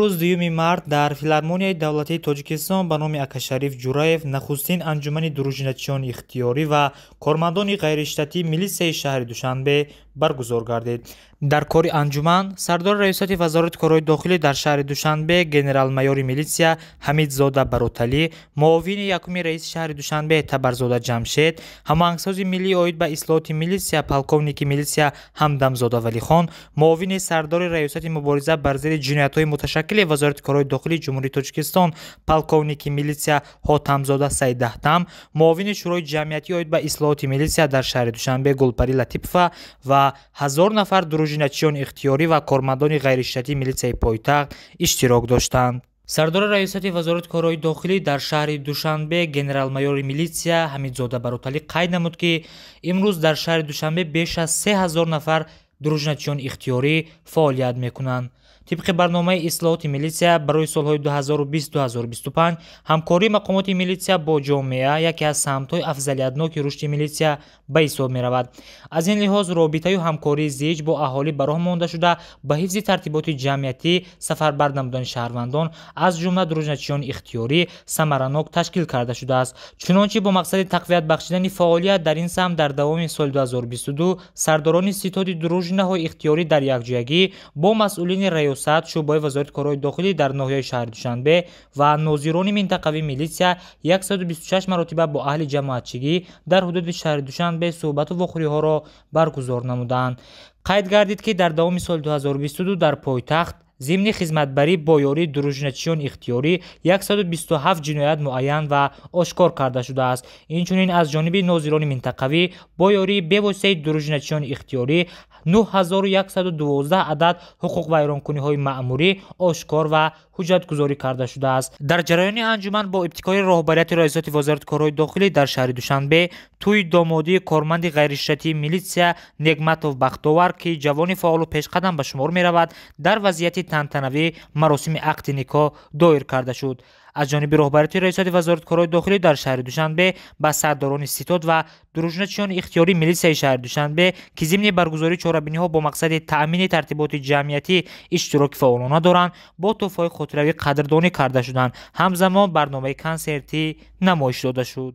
Имрӯз, 2 март, дар Филармонияи давлатии Тоҷикистон ба номи Акашариф Ҷураев нахустин анҷумани дружиначиёни ихтиёрӣ ва кормандони ғайриштатии милитсияи шаҳри Душанбе баргузор гардид. Дар кори анҷуман сардори раёсати Вазорати корҳои дохилӣ дар шаҳри Душанбе генерал-майори милитсия Ҳамидзода Бароталӣ, муовини якуми раиси шаҳри Душанбе Табарзода Ҷамшед, ҳамоҳангсози миллӣ оид ба ислоҳоти милитсия полковники милитсия Ҳамдамзода Валихон, муовини сардори раёсати мубориза бар зидди ҷиноятҳои муташаккили Вазорати корҳои дохилии Ҷумҳурии Тоҷикистон полковники милитсия Ҳотамзода Саидаҳтам, муовини Шӯрои ҷамъиятӣ оид ба ислоҳоти милитсия дар шаҳри Душанбе Гулпарӣ Латипова ва 1000 нафар дружиначиёни ихтиёрӣ ва кормандони ғайриштатии милитсияи пойтахт иштирок доштанд. Сардори раёсати Вазорати корҳои дохилӣ дар шаҳри Душанбе генерал-майори милитсия Ҳамидзода Бароталӣ қайд намуд, ки имрӯз дар шаҳри Душанбе беш аз 3000 нафар дружиначиёни ихтиёрӣ фаъолият мекунанд. Тибқи барномаи ислоҳоти милитсия барои солҳои 2020-2025 ҳамкории мақомоти милитсия бо ҷомеа яке аз самтҳои афзалиятноки рушди милитсия ба ҳисоб меравад. Аз ин лиҳоз робитаю ҳамкории зич бо аҳолӣ ба роҳ монда шуда, ба ҳифзи тартиботи ҷамъиятӣ сафарбар намудани шаҳрвандон, аз ҷумла дружиначиёни ихтиёрӣ, самаранок ташкил карда шудааст. Чунончи бо мақсади тақвият бахшидани фаъолият дар ин самт дар давоми соли 2022 сардорони ситоди дружинаҳои ихтиёрӣ дар якҷоягӣ бо масъулини раёсат, шӯъбаи Вазорати корҳои дохилӣ дар ноҳияи шаҳри Душанбе ва нозирони минтақавии милитсия 126 маротиба бо аҳли ҷамоатчигӣ дар ҳудуди шаҳри Душанбе суҳбату вохӯриҳоро баргузор намуданд. Қайд гардид, ки дар давоми соли 2022 дар пойтахт зимни хизматбарӣ бо ёрии дружиначиёни ихтиёрӣ 127 ҷиноят муайян ва ошкор карда шудааст. Инчунин аз ҷониби нозирони минтақавӣ бо ёрии бевоситаи дружиначиёни ихтиёрӣ 9112 адад ҳуқуқвайронкуниҳои маъмурӣ ошкор ва ҳуҷҷатгузорӣ карда шудааст. Дар ҷараёни анҷуман бо ибтикори роҳбарияти раёсати Вазорати корҳои дохилӣ дар шаҳри Душанбе тӯи домодии корманди ғайриштатии милитсия Негматов Бахтовар, ки ҷавони фаъолу пешқадам ба шумор меравад, дар вазъияти тантанавӣ маросими ақди никоҳ доир карда шуд. Аз ҷониби роҳбарияти раёсати Вазорати корҳои дохилӣ дар шаҳри Душанбе ба сардорони ситод ва дружиначиёни ихтиёрии милитсияи шаҳри Душанбе, ки зимни баргузории чорабиниҳо бо мақсади таъмини тартиботи ҷамъиятӣ иштироки фаъолона доранд, бо тӯҳфаҳои хотиравӣ қадрдонӣ карда шуданд. Ҳамзамон барномаи консертӣ намоиш дода шуд.